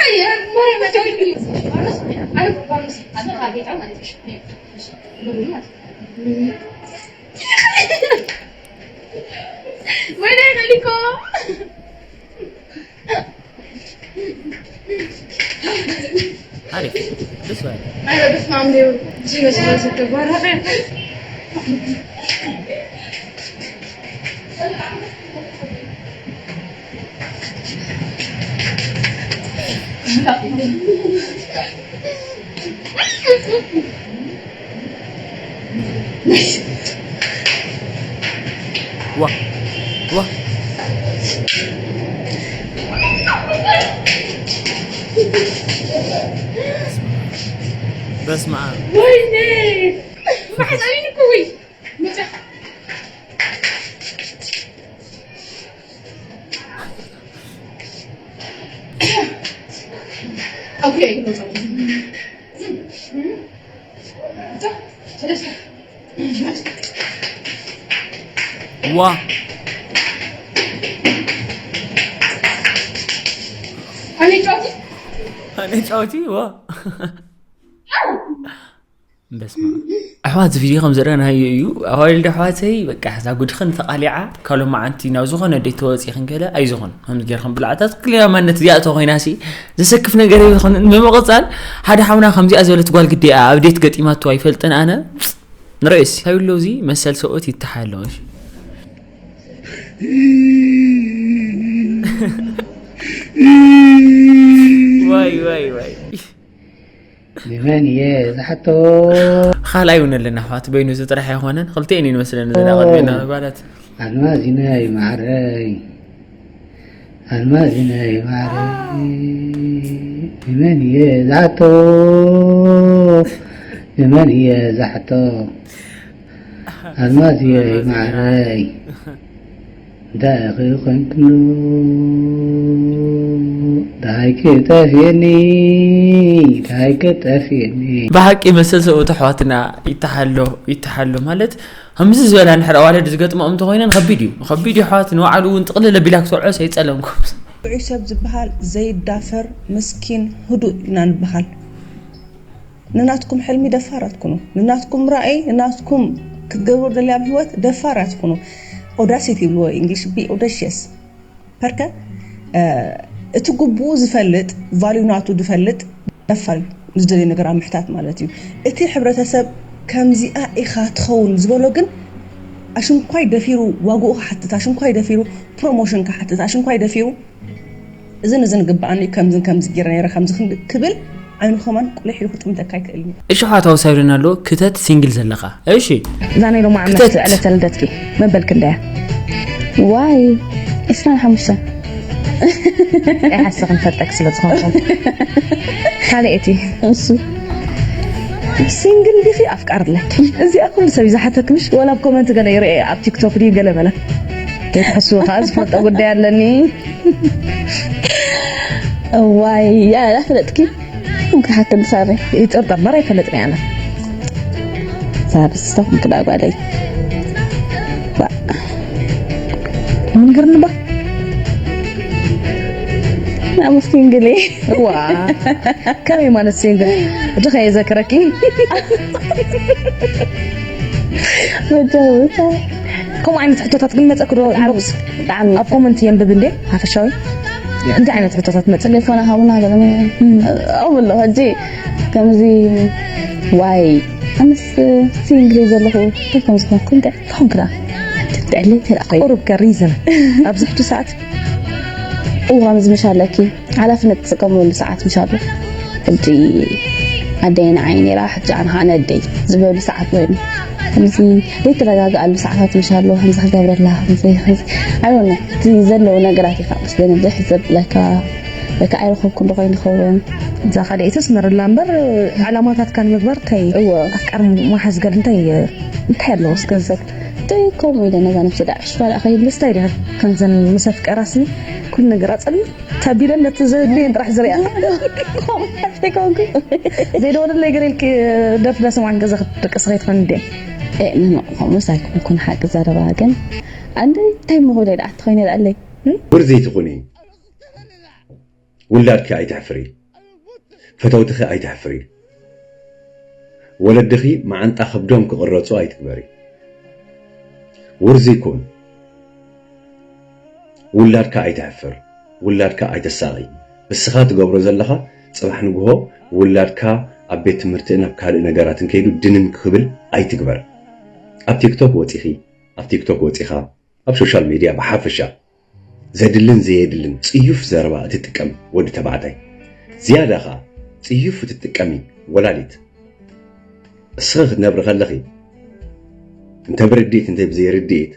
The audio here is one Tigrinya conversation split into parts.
ኣየ፣ ማርያም፣ ኣትወልዲ። ባሮስ፣ ኣረ፣ ባሮስ፣ ኣነ ካርጌታ ማለት እዩ። ብሩን ማለት እዩ። ወይኔ፣ ከሊኮ። ሓሪፍ ደስ በሃሊ። ኣረ፣ በስመ ኣብ፣ እንዲሁ እዚ መስሎ ዝተባረኸ። ዋ ዋ። በስመ ኣብ። ወይኔ ማሕፀነይ እኮ ወይ መጣ። Okay, no problem. ዋ። ኣነ ጫውቲ ኣነ ጫውቲ ዋ። በስመ ኣብ። ኣሕዋት፣ እዚ ቪድዮ ከም ዝረኣናዮ እዩ። ኣዋልድ ኣሕዋተይ፣ በቃ፣ እዛ ጉድኽን ተቓሊዓ፣ ካብ ሎማዓንቲ ናብ ዝኾነ ዴት ተወፂእኽን ገለ ኣይዝኹን። ከምዚ ጌርኽን ብላዕታት ክልያ ማነት እዚኣ ተኾይናሲ፣ ዘሰክፍ ነገር ኣይዝኹን። ብምቕፃል፣ ሓደ ሓውና ከምዚኣ ዝበለት ጓል ግዴኣ ኣብ ዴት ገጢማቶ ኣይፈልጥን ኣነ። ንርእሲ፣ እንታይ ኣሎ እዚ መሰል ሰብኡት ይተሓሎ፣ እሺ? ዋይ፣ ዋይ፣ ዋይ። ንመን እየ ዝሓቶ? ካልኣይ እውን ኣለና ኣሕዋት፣ በይኑ እዚ ጥራሕ ኣይኮነን፣ ክልቲኤን እዩ ንመስለኒ ዘለና ቅድሜና ጓላት። ኣልማዚነይ ማዕረይ፣ ኣልማዚነይ ማዕረይ፣ ንመን እየ ዝሓቶ? ንመን እየ ዝሓቶ? ኣልማዝየይ ማዕረይ፣ እንታይ ኢኺ ኮንክሉ? ደሃይኪ ጠፍየኒ፣ ደሃይኪ ጠፍየኒ። ብሓቂ መሰል ሰብኡት ኣሕዋትና ይተሓሎ፣ ይተሓሎ ማለት ከምዚ ዝበላ እንድሕር ኣዋልድ ዝገጥሞኦም እንተኾይነን ከቢድ እዩ፣ ከቢድ እዩ ኣሕዋት። ንባዕሉ እውን ጥቕልል ኣቢላ ክትወዕስ ኣይጸለምኩም። ጥዑይ ሰብ ዝበሃል ዘይዳፈር ምስኪን ህዱእ ኢና ንበሃል። ንናትኩም ሕልሚ ደፋራት ኩኑ፣ ንናትኩም ራእይ፣ ንናትኩም ክትገብሩ ደልያ ኣብ ህይወት ደፋራት ኩኑ። ኦዳሲቲ ይብልዎ እንግሊሽ፣ be audacious። ፐርከ እቲ ግቡኡ ዝፈልጥ ቫልዩ ናቱ ዝፈልጥ ደፋር እዩ። ዝደልዮ ነገር ኣብ ምሕታት ማለት እዩ። እቲ ሕብረተሰብ ከምዚኣ ኢኻ ትኸውን ዝበሎ ግን ኣሽንኳይ ደፊሩ ዋግኡ ክሓትት፣ ኣሽንኳይ ደፊሩ ፕሮሞሽን ክሓትት፣ ኣሽንኳይ ደፊሩ እዝን እዝን ግብኣኒ ከምዝን ከምዚ ጌረ ነይረ ከምዚ ክንዲ ክብል ዓይኑ ከማን ቁሊሕ ኢሉ ክጥምተካ ይክእል እዩ። እሺ ሓታው ሳይረን ኣሎ ክተት ሲንግል ዘለኻ እሺ እዛ ናይ ሎማዓመት ክተት። ዕለተ ልደትኪ መበል ክንደያ? ዋይ ዒስራን ሓሙሽተን ኣይሓሰኽን ፈልጠክ ስለ ዝኾንኩም ካልእ እቲ እሱ ሲንግል ዲኺ ኣፍቃር ኣለኪ እዚኣ ኩሉ ሰብ ይዝሓተክ ምሽ ወላ ኣብ ኮመንት ገለ ይርአ ኣብ ቲክቶክ ድዩ ገለ በለ ከይትሕስቡ ከዓ ዝፈልጦ ጉዳይ ኣለኒ እዋይ ያ ያ ፍለጥኪ እንክሓክል ሳሪ ይጥርጠር በር ኣይፈለጥኒ ኣነ ሳሪ ስቶክ ምክዳ ጓለይ ምንግርኒ ባ ኣመስኪን ግሌ ዋ ከመይ ማለት ሲንግል እድኸ የዘክረኪ መጃወታ ከምኡ ዓይነት ሕቶታት ግን መፀ ክዶ ዓረብስ ብጣዕሚ ኣብ ኮመንት የንብብ እንዴ ሓፈሻዊ እንታይ ዓይነት ሕቶታት መፀ ቴሌፎን ሃቡና ገለመ ኣውሎ ሕጂ ከምዚ ዋይ ኣነስ ሲንግል ዘለኹ እንታይ ከም ዝኾንኩ እንታይ ዝኾንኩ ዳ ትብዕለይ ተላእኮይ ቁሩብ ከሪዝን ኣብዚ ሕጂ ሰዓት እዋ ምዝ ምሽ ኣለኪ ሓላፍነት ትጥቀመሉ ሰዓት ምሽ ኣሎ ሕጂ ኣደይ ንዓይ ነራ ሕጂ ኣነ ከዓ ነደይ ዝበሉ ሰዓት ኮይኑ ከምዚ ዘይተረጋግኣሉ ሰዓታት ምሽ ኣሎ ከምዚ ክገብረላ ከምዚ ኣይነ እቲ ዘለዉ ነገራት እዩ ከዓ መስለኒ ብዝሕ ዘብለካ ወይ ከዓ ኣይረኸብኩ እንድኾይኑ ይኸውን እዛ ካልኣይትስ መረላ እምበር ዕላማታትካ ንምግባር እንታይ እዎ ኣፍቃር መሓዝ ገል እንታይ እንታይ ኣለዎ እስከ እንታይ ከምኡ ኢለ ነዛ ነብሰ ዳዕሽ ፋላ ከይብል ስታይ ድሕር ከምዘን ምስ ኣፍቀራሲ ኩሉ ነገር ኣፀልም ታቢለን ነቲ ዘድልየን ጥራሕ ዝሪኣ ዘይደወለለይ ገለ ኢልኪ ደርፊ ዳሰማዕን ገዛ ክትደቅስ ከይትኾን እንዴ ምሳይ ክኹን ሓቂ ዘረባ ግን ኣንደ እንታይ ምኹለ ደኣ ትኾይነ ደኣለይ ውርዘይቲ ኩኒ ውላድኪ ኣይተሕፍሪ፣ ፈተውትኺ ኣይተሕፍሪ። ወለድኺ መዓንጣ ከብዶም ክቕረጹ ኣይትግበሪ። ውርዙይ ኩን። ውላድካ ኣይተሕፍር፣ ውላድካ ኣይተሳቒ። እስኻ ትገብሮ ዘለኻ ጽባሕ ንግሆ ውላድካ ኣብ ቤት ትምህርትን ኣብ ካልእ ነገራትን ከይዱ ድንን ክብል ኣይትግበር። ኣብ ቲክቶክ ወጺኺ፣ ኣብ ቲክቶክ ወጺኻ፣ ኣብ ሶሻል ሜድያ ብሓፈሻ ዘድልን ዘየድልን ጽዩፍ ዘረባ እትጥቀም ወዲ ተባዕታይ፣ ዝያዳ ኸኣ ጽዩፍ እትጥቀሚ ወላዲት፣ እስኺ ክትነብሪ ከለኺ እንተ ብርድኢት እንተ ብዘይርድኢት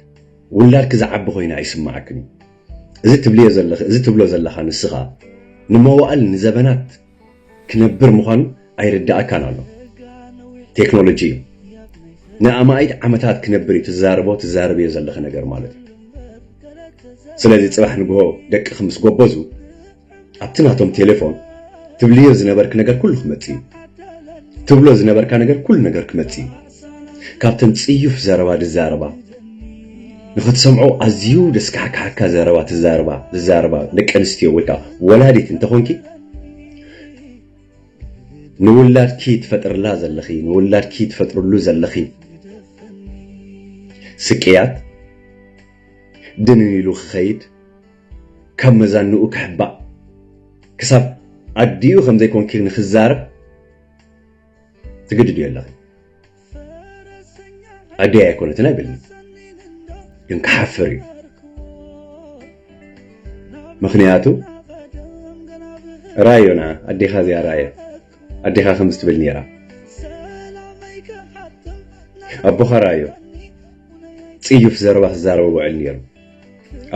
ውላድኪ ዝዓቢ ኮይና ኣይስማዓክን እዩ። እዚ ትብልዮ ዘለኺ፣ እዚ ትብሎ ዘለኻ ንስኻ ንመዋእል ንዘበናት ክነብር ምዃኑ ኣይርዳእካን ኣሎ። ቴክኖሎጂ እዩ። ንኣማኢት ዓመታት ክነብር እዩ ትዛረቦ፣ ትዛረብዮ ዘለኺ ነገር ማለት እዩ። ስለዚ ጽባሕ ንግሆ ደቅኺ ምስ ጎበዙ፣ ኣብቲ ናቶም ቴሌፎን ትብልዮ ዝነበርኪ ነገር ኩሉ ክመጽእ እዩ። ትብሎ ዝነበርካ ነገር ኩሉ ነገር ክመጽእ እዩ። ካብተን ጽዩፍ ዘረባ ዝዛረባ፣ ንኽትሰምዖ ኣዝዩ ደስካሕካሕካ ዘረባ ትዛረባ፣ ዝዛረባ ደቂ ኣንስትዮ ወይ ከዓ ወላዲት እንተኾንኪ፣ ንውላድኪ ትፈጥርላ ዘለኺ፣ ንውላድኪ ትፈጥርሉ ዘለኺ ስቅያት ድንን ኢሉ ክኸይድ፣ ካብ መዛንኡ ክሕባእ፣ ክሳብ ኣዲኡ ከም ዘይኮንኪ ንኽዛረብ ትግድድዮ ኣለኺ። ኣደይ ኣይኮነትን ኣይብልን፣ ግን ክሓፍር እዩ። ምኽንያቱ ራዮና ኣዴኻ እዚኣ ራዮ፣ ኣዴኻ ከምዚ ትብል ነይራ። ኣቦኻ ራዮ ጽዩፍ ዘረባ ክዛረብ ውዕል ነይሩ።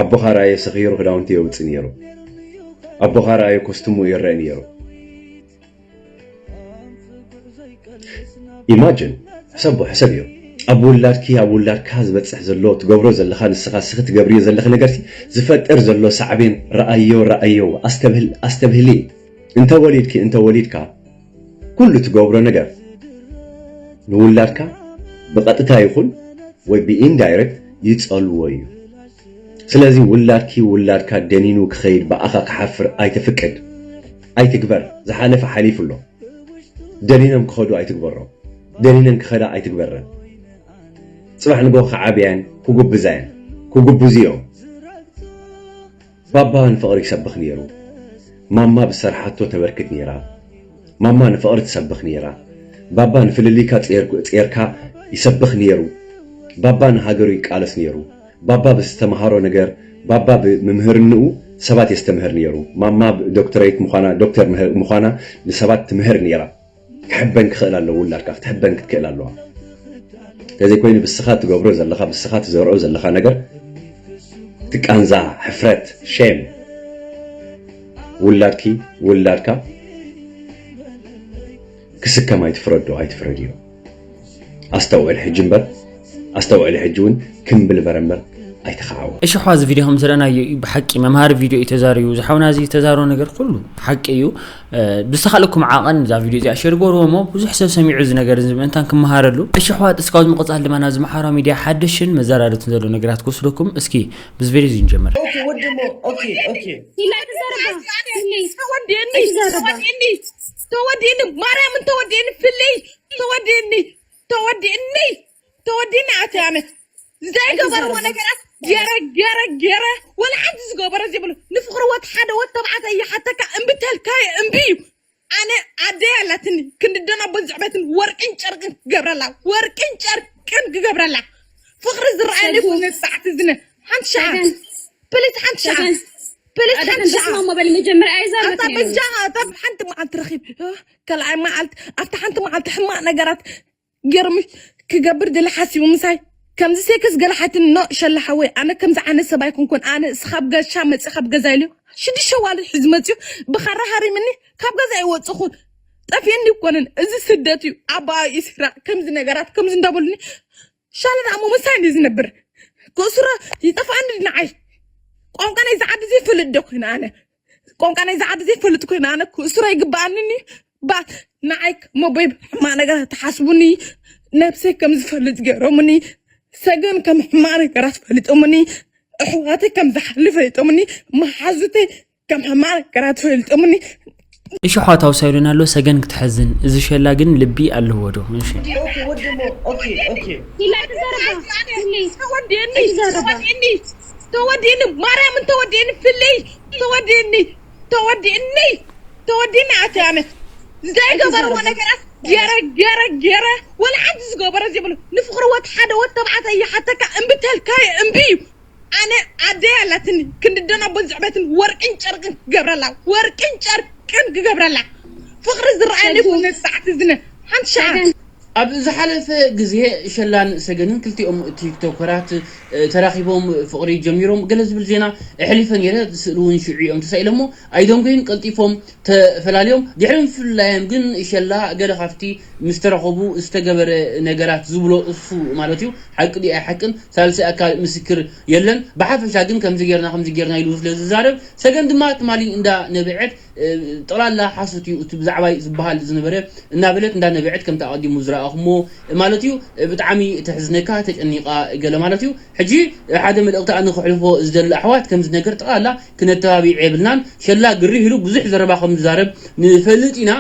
ኣቦኻ ራዮ ሰኺሩ ክዳውንቲ የውጽእ ነይሩ። ኣቦኻ ራዮ ኮስትሙ ይረአ ነይሩ። ኢማጅን፣ ሕሰቦ፣ ሕሰብዮ። ኣብ ውላድኪ፣ ኣብ ውላድካ ዝበጽሕ ዘሎ፣ ትገብሮ ዘለኻ፣ ንስኻ፣ ንስኺ ትገብርዮ ዘለኺ ነገርሲ ዝፈጥር ዘሎ ሳዕቤን ረኣዮ፣ ረኣዮ፣ ኣስተብህል፣ ኣስተብህሊ። እንተ ወሊድኪ፣ እንተ ወሊድካ፣ ኩሉ ትገብሮ ነገር ንውላድካ ብቐጥታ ይኹን ወይ ብኢንዳይሬክት ይጸልዎ እዩ። ስለዚ ውላድኪ ውላድካ ደኒኑ ክኸይድ ብኣኻ ክሓፍር ኣይተፍቅድ፣ ኣይትግበር። ዝሓለፈ ሓሊፉ ኣሎ። ደኒኖም ክኸዱ ኣይትግበሮም። ደኒነን ክኸዳ ኣይትግበረን። ጽባሕ ንግሆ ክዓብያ እየን፣ ክጉብዛ እየን፣ ክጉብዙ እዮም። ባባ ንፍቕሪ ይሰብኽ ነይሩ። ማማ ብዝሰርሓቶ ተበርክት ነይራ። ማማ ንፍቕሪ ትሰብኽ ነይራ። ባባ ንፍልልይካ ጼር-፣ ጼርካ ይሰብኽ ነይሩ። ባባ ንሃገሩ ይቃለስ ነይሩ። ባባ ብዝተምሃሮ ነገር፣ ባባ ብምምህርንኡ ሰባት የስተምህር ነይሩ። ማማ ብ-፣ ዶክተረይት ምዃና፣ ዶክተር ምህር-፣ ምዃና ንሰባት ትምህር ነይራ። ክሕበን ክኽእል ኣለዎ ውላድካ፣ ክትሕበን ክትክእል ኣለዋ። እንተዘይኮይኑ ብስኻ ትገብሮ ዘለኻ፣ ብስኻ ትዘርኦ ዘለኻ ነገር፣ እቲ ቃንዛ፣ ሕፍረት፣ ሼም፣ ውላድኪ፣ ውላድካ ክስከም ኣይትፍረዶ፣ ኣይትፍረድዮ። ኣስተውዕል ሕጂ እምበር፣ ኣስተውዕል ሕጂ እውን ክምብል በረ እምበር ኣይትኸዓወ። እሺ፣ ኣሕዋ፣ እዚ ቪድዮ ከም ዝረኣናዮ እዩ፣ ብሓቂ መምሃሪ ቪድዮ እዩ ተዛሪቡ። እዚ ሓውና እዚ ዝተዛረቦ ነገር ኩሉ ሓቂ እዩ። እ፣ ብዝተኻእለኩም ዓቐን እዛ ቪድዮ እዚኣ ሼር ግበርዎ እሞ ብዙሕ ሰብ ሰሚዑ እዚ ነገር እዚ ምእንታን ክመሃረሉ። እሺ፣ ኣሕዋት፣ እስካብ ምቕጻል ድማ ናብዚ ማሕበራዊ ሚድያ ሓደሽን መዘራረብትን ዘሎ ነገራት ክወስደኩም። እስኪ ብዚ ቪድዮ እዚ ንጀምር። ኦኬ፣ ወዲ እሞ፣ ኦኬ፣ ኦኬ። ኢላ ተዛረባ። ኢላ ተዛረባ። ተወዲእኒ፣ ተወዲእኒ፣ ማርያምን ተወዲእኒ፣ ፍልይ፣ ተወዲእኒ፣ ተወዲእኒ፣ ተወዲእኒ ኣቲ ኣነ ዘይገበርዎ ነገራት ገረ፣ ገረ፣ ገረ፣ ወላ ሓንቲ ዝገበረ ዘይብሉ። ንፍቕሪ ወት ሓደ ወት ተባዕታይ ይሓተካ፣ እምቢ ተልካዮ እምቢ እዩ። ኣነ ኣደይ ኣላትኒ፣ ክንዲ ደን ኣቦን ዝዕበትን ወርቅን ጨርቅን ክገብረላ፣ ወርቅን ጨርቅን ክገብረላ። ፍቕሪ ዝረኣየኒ ሰጉ። ኩነ ሰዓት እዝነ። ሓንቲ ሸዓ። ሰገን። ፕሊስ ሓንቲ ሸዓ። ሰገን። ፕሊስ ኣደ ሓንቲ ሸዓ። ተስማማ በል መጀመርያ ኣይዛረብክን ኣታ ነይሩ። በጃ፣ ኣታ ሓንቲ መዓልቲ ረኺብ። ካልኣይ መዓልቲ፣ ኣብታ ሓንቲ መዓልቲ ሕማቕ ነገራት ገርሚ ክገብር ድለ ሓሲቡ ምሳይ። ከምዚ ሴክስ ገለ ሓትን ኖ ሸላ ሓወይ፣ ኣነ ከምዚ ዓይነት ሰብ ኣይኮንኩን። ኣነ እስኻ ኣብ ገሻ መጽእ ካብ ገዛ ኢሉ ሽዱሽተ ዋልድ ሒዙ መጽኡ ብኻራ ሃሪምኒ ካብ ገዛ ይወጽኹ ጠፊእኒ ይኮንን። እዚ ስደት እዩ። ኣባ ኢስራ ከምዚ ነገራት ከምዚ እንዳበሉኒ ሻለ ደኣ ምሳይ እንዲ ዝነብር ክእስሮ ይጠፍኣኒ ንዓይ። ቋንቋ ናይዚ ዓዲ ዘይፈልጥ ዶ ኮይነ ኣነ? ቋንቋ ናይዚ ዓዲ ዘይፈልጥ ኮይነ ኣነ ክእስሮ ይግብኣኒ ባት ንዓይ ሞቦይ ሕማቕ ነገር ተሓስቡኒ። ነብሰይ ከም ዝፈልጥ ገይሮምኒ። ሰገን ከም ሕማቕ ነገራት ፈሊጦምኒ። ኣሕዋተይ ከም ዝሓሊ ፈሊጦምኒ። መሓዙተይ ከም ሕማቕ ነገራት ፈሊጦምኒ። እሺ፣ ኣሕዋት፣ ኣውሳይሉን ኣሎ ሰገን ክትሐዝን። እዚ ሸላ ግን ልቢ ኣለዎ ዶ? እሺ። ኦኬ፣ ወዲ እሞ፣ ኦኬ፣ ኦኬ። ኢላ ተዛረባ። ኢላ ተዛረባ። ተወዲእኒ፣ ተወዲእኒ፣ ተወዲእኒ፣ ማርያምን ተወዲእኒ፣ ፍልይ፣ ተወዲእኒ፣ ተወዲእኒ፣ ተወዲእኒ፣ ኣቲ ኣነ ዘይገበርዎ ነገራት ገረ፣ ገረ፣ ገረ፣ ወላ ሓንቲ ዝገበረ ዘይብሉ። ንፍቕሪ ወት ሓደ ወት ተባዕታይ ይሓተካ፣ እምቢ ተልካዮ እምቢ እዩ። ኣነ ኣደይ ኣላትኒ፣ ክንዲ ደን ኣቦን ዝዕበትን ወርቅን ጨርቅን ክገብረላ፣ ወርቅን ጨርቅን ክገብረላ። ፍቕሪ ዝረኣየኒ ሰገን። ኩነ ሰዓት እዝነ። ሓንቲ ሸዓ። ሰገን። ኣብ ዝሓለፈ ግዜ ሸላን ሰገንን ክልቲኦም ቲክቶከራት ተራኺቦም ፍቕሪ ጀሚሮም ገለ ዝብል ዜና ኣሕሊፈ ነይረ። ስእሊ እውን ሽዑ እዮም ተሳኢሎሞ። ኣይደንጎዩን ቀልጢፎም ተፈላልዮም። ድሕሪ ምፍላዮም ግን ሸላ ገለ ካብቲ ምስ ተራኸቡ ዝተገበረ ነገራት ዝብሎ እሱ ማለት እዩ። ሓቂ ድዩ ኣይሓቅን ሳልሳይ ኣካል ምስክር የለን። ብሓፈሻ ግን ከምዚ ጌርና ከምዚ ጌርና ኢሉ ስለ ዝዛረብ ሰገን ድማ ትማሊ እንዳ ነብዐት ጠቕላላ ሓሶት እዩ እቲ ብዛዕባይ ዝበሃል ዝነበረ እናበለት እንዳነበዐት ከምቲ ኣቐዲሙ ዝረኣኹሞ ማለት እዩ። ብጣዕሚ ተሕዝነካ ተጨኒቓ ገለ ማለት እዩ። ሕጂ ሓደ መልእኽቲ ኣነ ክሕልፎ ዝደሊ ኣሕዋት ከምዚ ነገር ጠቕላላ ክነተባቢዕ የብልናን። ሸላ ግርህ ኢሉ ብዙሕ ዘረባ ከም ዝዛረብ ንፈልጥ ኢና።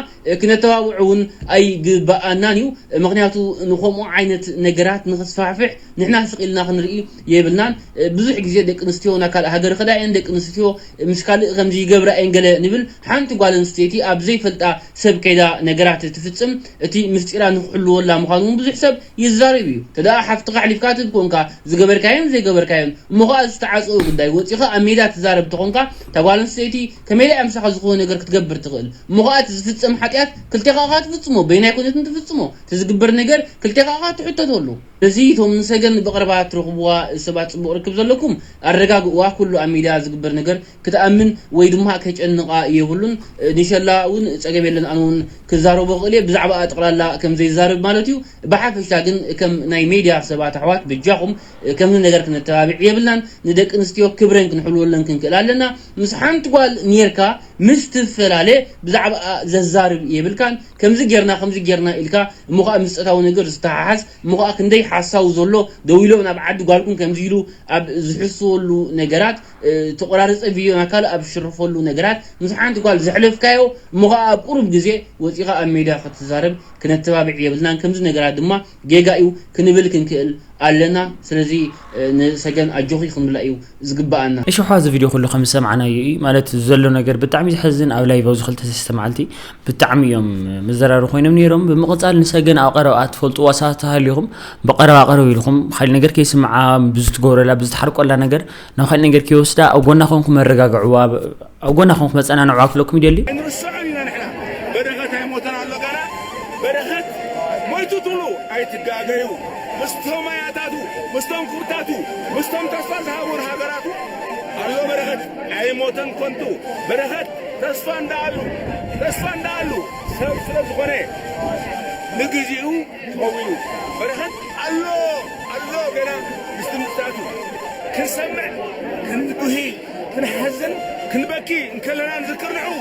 ክነተባብዑ እውን ኣይግበኣናን እዩ። ምክንያቱ ንከምኡ ዓይነት ነገራት ንክስፋሕፍሕ ንሕና ስቕ ኢልና ክንርኢ የብልናን። ብዙሕ ግዜ ደቂ ኣንስትዮ ናብ ካልእ ሃገር ይኸዳ እየን፣ ደቂ ኣንስትዮ ምስ ካልእ ከምዚ ይገብራ እየን ገለ ንብል። ሓንቲ ጓል ኣንስተይቲ ኣብ ዘይፈልጣ ሰብ ከይዳ ነገራት ትፍጽም፣ እቲ ምስጢራ ንክሕልወላ ምዃኑ እውን ብዙሕ ሰብ ይዛረብ እዩ። ተደኣ ሓፍትኻ ኣሕሊፍካ ትህብ ኮንካ ዝገበርካዮን ዘይገበርካዮን እሞ ኸኣ ዝተዓጸወ ጉዳይ ወጺኻ ኣብ ሜዳ ትዛረብ ተኾንካ እታ ጓል ኣንስተይቲ ከመይ ኢላ እያ ምሳኻ ዝኾነ ነገር ክትገብር ትኽእል? እሞ ኸኣ እቲ ዝፍጸም ሓጢኣት ክልቴኻ ኢኻ ትፍጽሞ፣ በይናይ ኩነትን ትፍጽሞ። እቲ ዝግበር ነገር ክልቴኻ ኢኻ ትሕተተሉ። ስለዚ እቶም ንሰገን ብቐረባ ትረኽብዋ ሰባት ጽቡቕ ርክብ ዘለኩም ኣረጋግእዋ። ኩሉ ኣብ ሚድያ ዝግበር ነገር ክትኣምን ወይ ድማ ከጨንቓ የብሉን። ንሸላ እውን ጸገም የለን፣ ኣነ እውን ክዛረቦ ክእል እየ። ብዛዕባኣ ጠቕላላ ከም ዘይዛረብ ማለት እዩ። ብሓፈሻ ግን ከም ናይ ሜድያ ሰባት ኣሕዋት በጃኹም ከምዚ ነገር ክነተባብዕ የብልናን። ንደቂ ኣንስትዮ ክብረን ክንሕልወለን ክንክእል ኣለና። ምስ ሓንቲ ጓል ኔርካ ምስ ትፈላለ ብዛዕባኣ ዘዛርብ የብልካን። ከምዚ ጌርና ከምዚ ጌርና ኢልካ እሞ ኸኣ ምስ ጾታዊ ነገር ዝተሓሓዝ እሞ ኸኣ ክንደይ ሓሳዊ ዘሎ ደው ኢሎም ናብ ዓዲ ጓልኩም ከምዚ ኢሉ ኣብ ዝሕስወሉ ነገራት ተቆራረጸ ቪድዮ ናብ ካልእ ኣብ ዝሽርፈሉ ነገራት ምስ ሓንቲ ጓል ዘሕለፍካዮ እሞ ኸኣ ኣብ ቁሩብ ግዜ ወጺኻ ኣብ ሜድያ ክትዛረብ ክነተባብዕ የብልናን። ከምዚ ነገራት ድማ ጌጋ እዩ ክንብል ክንክእል ኣለና። ስለዚ ንሰገን ኣጆኺ ክንብላ እዩ ዝግበኣና። እሺ፣ ሓዚ ቪድዮ ኩሉ ከም ዝሰማዕናዮ እዩ ማለት ዘሎ ነገር ብጣዕሚ ዘሕዝን። ኣብ ላይቭ ኣብዚ ክልተ ሰለስተ መዓልቲ ብጣዕሚ እዮም መዘራሪ ኮይኖም ነይሮም። ብምቕጻል ንሰገን ኣብ ቀረባ ትፈልጥዋ ሰባት ተሃሊኹም ብቐረባ ቀረብ ኢልኩም ካልእ ነገር ከይስምዓ ብዝትገብረላ ብዝትሓርቆላ ነገር ናብ ካልእ ነገር ከይወስዳ ኣብ ጎና ኮንኩም መረጋግዕዋ። ኣብ ጎና ኮንኩም መጸናንዕዋ ክብለኩም ይደሊ። ኣይንርስዖን ኢና ንሕና። በረኸት ኣይሞተን ኣሎ ገና። በረኸት ሞይቱ ትብሉ ኣይትጋገዩ። ምስቶም ኣያታቱ፣ ምስቶም ክብርታቱ፣ ምስቶም ተስፋ ዝሃቡን ሃገራቱ ኣሎ በረኸት። ኣይሞተን ኮንቱ። በረኸት ተስፋ እንዳኣሉ፣ ተስፋ እንዳኣሉ ሰብ ስለ ዝኾነ ንግዚኡ ክኸውን እዩ። በረኸት ኣሎ፣ ኣሎ ገና ምስ ትምጻቱ ክንሰምዕ፣ ክንጉሂ፣ ክንሓዝን፣ ክንበኪ እንከለና ንዝክር ንዑ።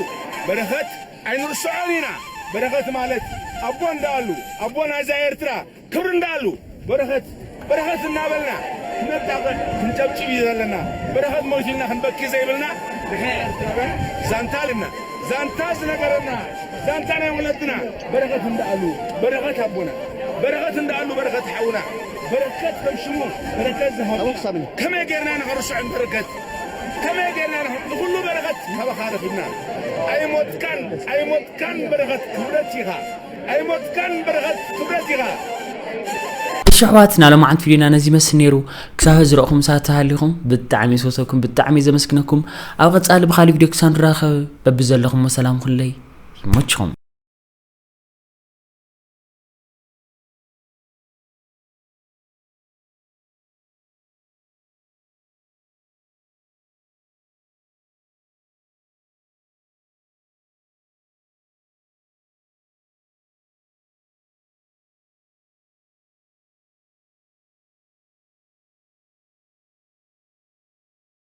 በረኸት ኣይንርስዖን ኢና። በረኸት ማለት ኣቦ እንዳኣሉ፣ ኣቦ ናይዛ ኤርትራ ክብሪ እንዳኣሉ፣ በረኸት፣ በረኸት እናበልና ክነጣቕዕ፣ ክንጨብጭብ እዩ ዘለና። በረኸት ሞይቱ ኢልና ክንበኪ ዘይብልና ንሕና ኤርትራውያን ዛንታ ኣለና። ዛንታ ዝነገረና፣ ዛንታ ናይ ወለድና፣ በረኸት እንዳኣሉ፣ በረኸት ኣቦና፣ በረኸት እንዳኣሉ፣ በረኸት ሓውና፣ በረከት ከም ሽሙ፣ በረከት ዝሃብ። ከመይ ጌርና ንኽርስዖ በረከት? ከመይ ጌርና ንኽ-፣ ንኹሉ በረኸት ካባኻ ረኺብና? ኣይሞትካን፣ ኣይሞትካን በረኸት ክብረት ኢኻ። ኣይሞትካን በረኸት ክብረት ኢኻ። እሺ ኣሕዋት፣ ናይ ሎማዓንቲ ቪድዮና ነዚ ይመስል ነይሩ። ክሳብ ሕዚ ዝረእኹም ሰባት ተሃሊኹም ብጣዕሚ ይፈትወኩም፣ ብጣዕሚ ዘመስግነኩም። ኣብ ቀጻሊ ብኻልእ ቪድዮ ክሳብ ንራኸብ በብዘለኹም ሰላም ኩለይ ይመችኹም።